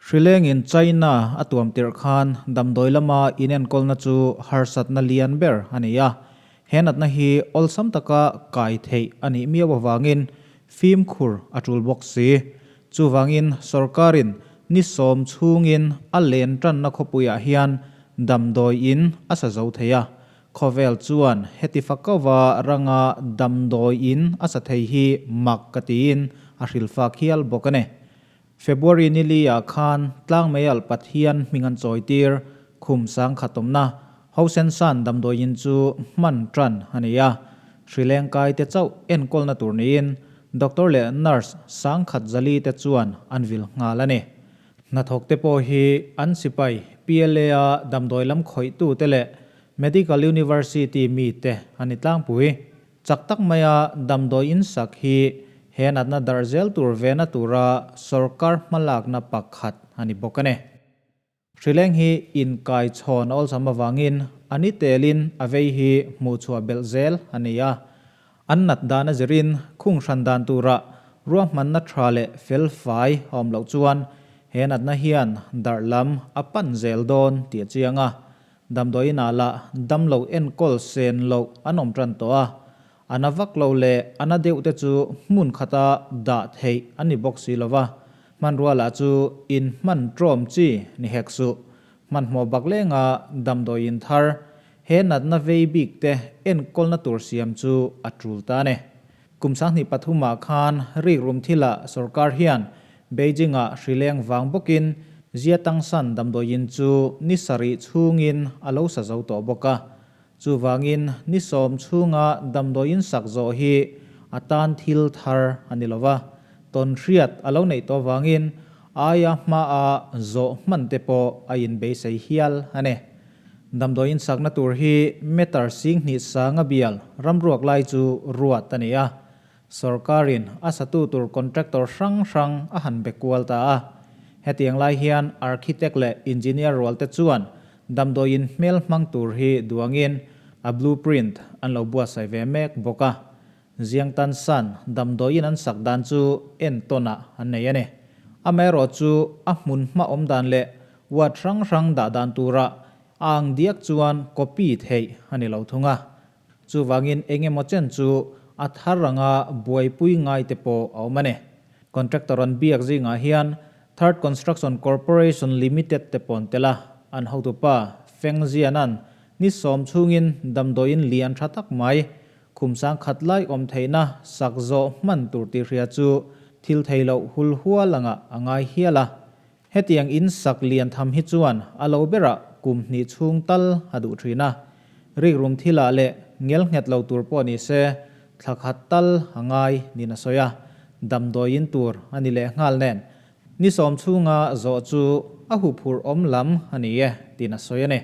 Hrilengin China a tuam tirh khan damdawi lama inenkawlna chu harsatna lian ber a ni a. He natna hi awlsam taka kai theih a nih miau avangin fimkhur a tul bawk si. Chuvangin sorkarin ni sawm chhungin a len tanna khawpuiah hian damdawi in a sa zo thei a. Khawvel chuan heti fakauva ranga damdawi in a sa thei hi mak ka tiin a hrilhfak hial bawk a ni. February ni li ah khan Tlangmeialh Pathian hming an chawitir khum sangkhat awmna Hosensan damdawiin chu hman tan a ni a, hrileng kai te chauh enkawlna tur niin doctor leh nurse sangkhat zali te chuan an vil nghal a ni. Hnathawk te pawh hi an sipai PLA a damdawi lam khawihtu te leh Medical University mi te an ni tlangpui. Chak tak maia damdawi in sak hi he natna darh zel tur vena tura sorkar hmalakna pakhat a ni bawk a ni. Hrileng hi inkai chhawn a awlsam avangin a ni telin a vei hi hmuhchhuah belh zel a ni a. An nat dan a zirin khung hran dan tura ruahmanna tha leh fel fai a awm loh chuan he natna hian darh lam a pan zel dawn tih a chiang a. Damdawiin ah lah damlo enkawl sen loh an awm tan tawh a, a na vak lo leh a na deuh te chu hmun khata dah theih an ni bawk si lova, hmanrua lah chu in hman tawm chi ni hek suh. Hmanhmawh bak lenga damdawiin thar he natna vei bik te enkawlna tur siam chu a tul ta a ni. Kum 23 ah khan rikrum thilah sorkar hian Beijing-ah hrileng vang bawkin Jiatangsan damdawiin chu ni sarih chhungin a lo sa zo tawh bawk a. Chuvangin ni sawm chhunga damdawiin sak zawh hi a tan thil thar a ni lo va, tawn hriat a lo neih tawh vangin aia hmaa zawh hman te pawh a inbeisei hial a ni. Damdawiin sakna tur hi meter 20 sanga bial ramruak lai chu ruat a ni a. Sorkarin a satu tur contractor hrang hrang a han be kual ta a. Hetiang lai hian architect leh engineer rual te chuan damdawiin hmel hmang tur hi duangin a blueprint an lo buatsaih ve mek bawk a. Ziang Tan San damdawiin an sak dan chu entawnah an nei a ni. Amaherawh chu a hmun hma awm dan leh Ward hrang hrang dah dan tura a ang diak chuan copy theih a ni lo thung a. Chuvangin eng emaw chen chu a thar anga buaipui ngai te pawh a awm a ni. Contractor an biak zingah hian Third Construction Corporation Limited te pawh an tel a, an hotupa Feng Ziana'n ni sawm chhungin damdawiin lian tha tak mai khum sang khat lai awm theihna sak zawh hman tur tih hria chu thil thei loh hul hual angah a ngai hial a. Hetiang in sak lian tham hi chuan a lo berah kum hnih chhung tal a duh thin a. Rikrum thilah leh ngel nghet lo tur pawh ni se thla khat tal a ngai niin a sawi a. Damdawiin tur a ni leh nghal nen ni sawm chhunga zawh chu a huphurh awm lam a ni e tiin a sawi a ni.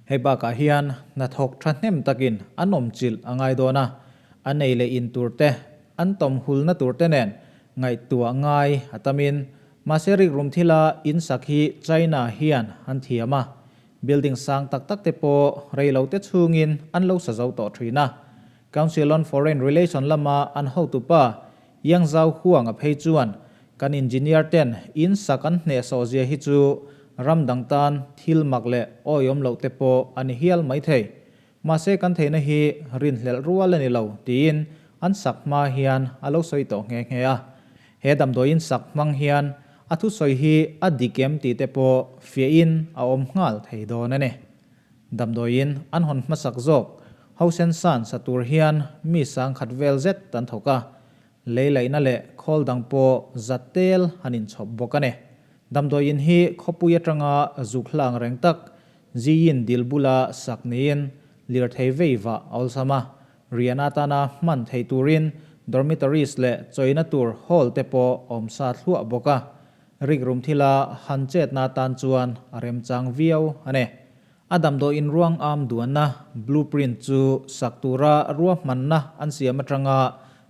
Hei bakah hian hnathawk thahnem takin an awm chilh a ngai dawn a, an ei leh in tur te, an tawm hulna tur te nen ngaihtuah ngai a tamin Mahse rikrum thila in sak hi China hian an thiam a, building sang tak tak te pawh rei lo te chhungin an lo sa zo tawh thin a. Council on Foreign Relation lama an hotupa Yang Zhao Huang a phei chuan kan engineer ten in sak an hnehsawh zia hi chu ram dang tan thil mak leh awihawm loh te pawh a ni hial mai thei. Mahse kan theihna hi rinhlelh rual a ni lo tiin an sak hma hian a lo sawi tawh nghe nghe a. He damdawiin sak hmang hian a thusawi hi a dik em tih te pawh fiahin a awm nghal thei dawn a ni. Damdawiin an hawn hmasak zawk Hosen San sa tur hian mi sangkhat vel zet an thawk a, lei laihna leh khawl dang pawh za tel an inchhawp bawk a ni. Damdawiin hi khawpui atanga zuk hlang reng tak Ziyin dil bula sak niin lirthei vei vah a awlsam a, Rian atana hman thei turin dormitories leh chawina tur hall te pawh awm sa thluah bawk a, rikrum thila han chetna atan chuan a remchang viau a ni. A damdawiin ruang am duanna, blueprint, chu sak tura ruahmanna an siam atanga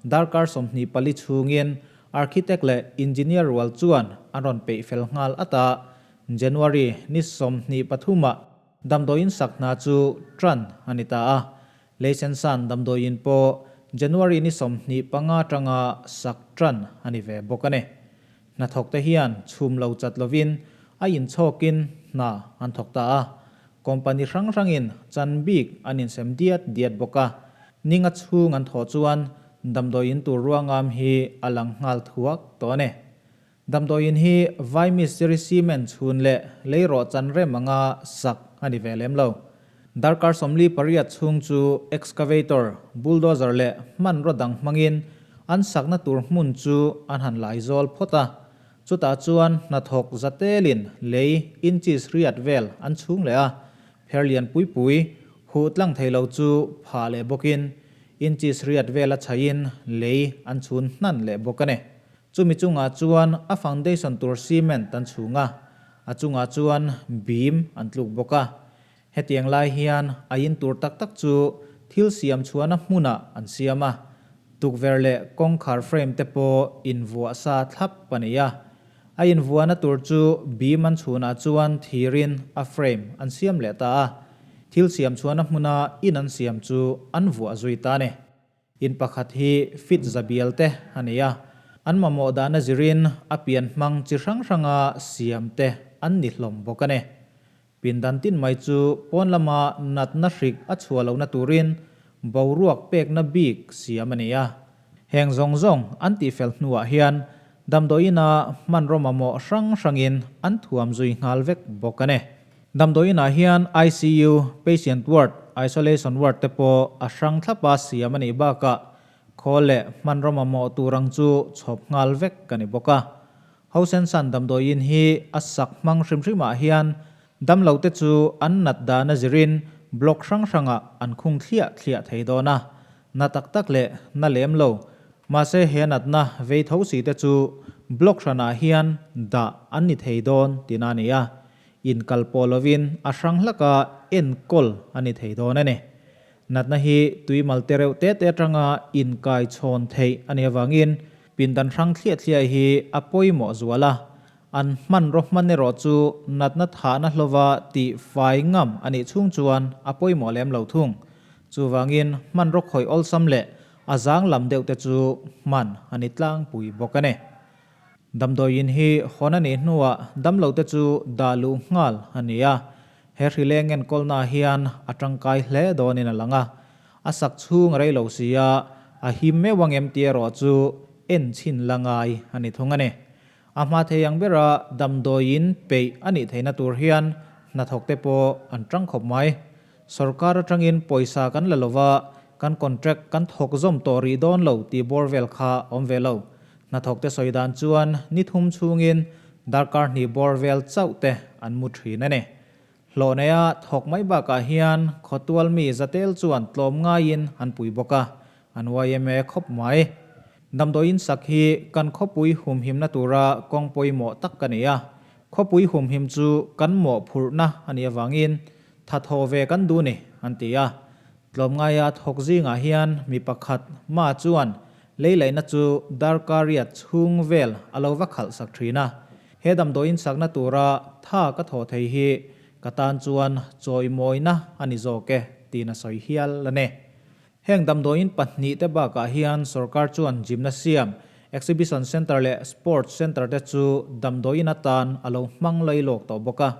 darkar 24 chhungin architect leh engineer rual chuan an rawn peih fel nghal at a, January ni 23 ah damdawiin sak hna chu tan a ni ta a. Leisensan damdawiin pawh January ni 25 atanga sak tan a ni ve bawk a ni. Hnathawkte hian chhum lo chat lovin a inchhawkin hna an thawk ta a. Company hrang hrangin chan bik an insem diat diat bawk a. Ninga chhung an thawh chuan damdawi in tur ruangam hi a lang nghal thuak tawh a ni. Damdawiin hi Vai mistiri cement chhun leh lei rawh chan rem anga sak a ni ve lem lo. Darkar 48 chhung chu excavator, bulldozer leh hmanraw dang hmangin an sakna tur hmun chu an han lai zawl phawt a. Chutah chuan hnathawk zatelin lei inches riat vel an chhung leh a, pher lian pui pui huh tlang thei lo chu phah leh bawkin inches riat vel a chhaihin lei an chhun hnan leh bawk a ni. Chumi chungah chuan a foundation tur cement an chhung a, a chungah chuan beam an tluk bawk a. Hetiang lai hian a in tur tak tak chu thil siam chhuahna hmunah an siam a, tukverh leh kawngkhar frame te pawh invuah sa thlap a ni a. A invuahna tur chu beam an chhunah chuan thirin a frame an siam leh ta a, thil siam chhuahna hmuna in an siam chu an vuah zui ta a ni. In pakhat hi fit zabial te a nei a, an mamawh dahna zirin a pian hmang chi hrang hranga siam te an ni hlawm bawk a ni. Pindan tin mai chu pawn lama natna hrik a chhuah lohna turin boruak pekna bik siam a ni a. Heng zawng zawng an tihfel hnuah hian damdawiina hmanraw mamawh hrang hrangin an thuam zui nghal vek bawk a ni. Damdawiinah hian ICU, Patient Ward, Isolation Ward te pawh a hrang thlapa siam a nih bakah khawl leh hmanraw mamawh tur ang chu chhawp nghal vek a ni bawk a. Hosensan damdawiin hi a sak hmang hrim hrimah hian damlote chu an nat dan a zirin block hrang hrangah an khung thliah thliah thei dawn a, na tak tak leh na lem lo. Mahse he natna vei tho si te chu block hranah hian dah an ni thei dawn tihna a ni a. Inkal pawh lovin a hrang hlaka enkawl a ni thei dawn a ni. Natna hi tuimal te reuh te te atanga inkai chhawn theih a nih avangin pindan hrang thliah thliah hi a pawimawh zual a. An hmanraw hman erawh chu natna thahna hlova tih fai ngam a nih chhung chuan a pawimawh lem lo thung. Chuvangin hmanraw khawih awlsam leh a zang lam deuh te chu hman a ni tlangpui bawk a ni. Damdawiin hi hawn a nih hnuah damlote chu dah luh nghal a ni a, he hrileng enkawlnaah hian a tangkai hle dawnin a lang a. A sak chhung a rei lo si a, a him meuh ang em tih erawh chu en chhin la ngai a ni thung a ni. A hma thei ang bera damdawiin peih a nih theihna tur hian hnathawkte pawh an tang khawp mai. Sorkar atangin pawisa kan la lova, kan contract kan thawk zawm tawh rih dawn lo tih bawr vel kha awm ve lo. Hnathawkte sawi dan chuan ni thum chhungin darkar hnih bawr vel chauh te an mu thin a ni. Hlawh neia thawk mai bakah hian khawtual mi zatel chuan tlawm ngaiin an pui bawk a, an yma khawp mai. Damdawiin sak hi kan khawpui humhimna tura kawng pawimawh tak a ni a, khawpui humhim chu kan mawhphurhna a nih avangin Tha thaw ve kan duh ni, an ti a. Tlawmngaia thawk zingah hian mi pakhat Ma chuan leilaihna chu darkar riat chhung vel a lo va khalh sak thin a. He damdawiin sakna tura tha ka thawh thei hi ka tan chuan chawimawina a ni zawk e, tiin a sawi hial a ni. Heng damdawiin pahnihte bakah hian sorkar chuan gymnasium, exhibition centre leh sports centre te chu damdawiin atan a lo hmang lailawk tawh bawk a.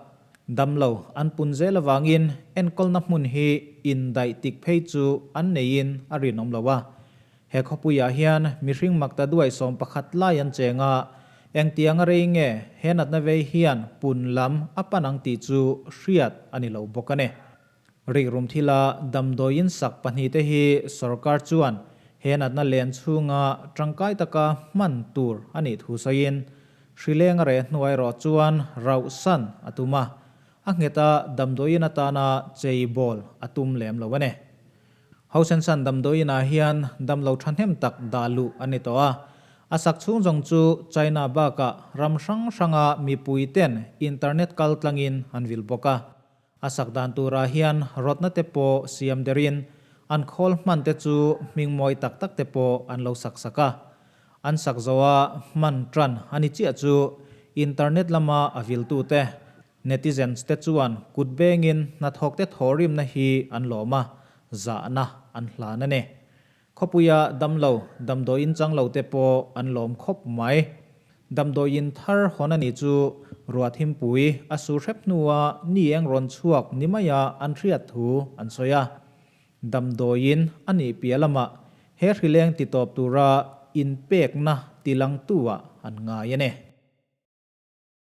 Damlo an pun zel avangin enkawlna hmun hi indaih tik phei chu an neiin a rinawm lo a. He khawpuiah hian mihring makta duai 11 lai an cheng a, engtianga rei nge he natna vei hian pun lam a pan ang tih chu hriat a ni lo bawk a ni. Rikrum thila damdawiin sak pahnihte hi sorkar chuan he natna len chhunga tangkai taka hman tur a nih thu sawiin, hrileng a reh hnuai erawh chuan rauh san a tum a, a ngheta damdawiin atana chei bawl a tum lem lo a ni. Hosensan damdawiinah hian damlo thahnem tak dah luh a ni tawh a, a sak chhung zawng chu China bakah ram hrang hranga mipuiten internet kaltlangin an vil bawk a. A sak dan turah hian rawtna te pawh siam derin an khawl hman te chu hming mawi tak tak te pawh an lo sak sak a. An sak zawha hman tan a ni chiah chu internet lama a viltute, netizens, te chuan kut bengin hnathawk te thawhrimna hi an lawm a, zahna an hlan a ni. Khawpuia damlo, damdawiin chang lo te pawh an lawm khawp mai. Damdawiin thar hawn a nih chu Ruah thimpui a sur hrep hnua ni eng rawn chhuak ni maia an hriat thu an sawi a. Damdawiin a nih piah lamah he hrileng titawp tura inpekna tilangtu-ah an ngai a ni.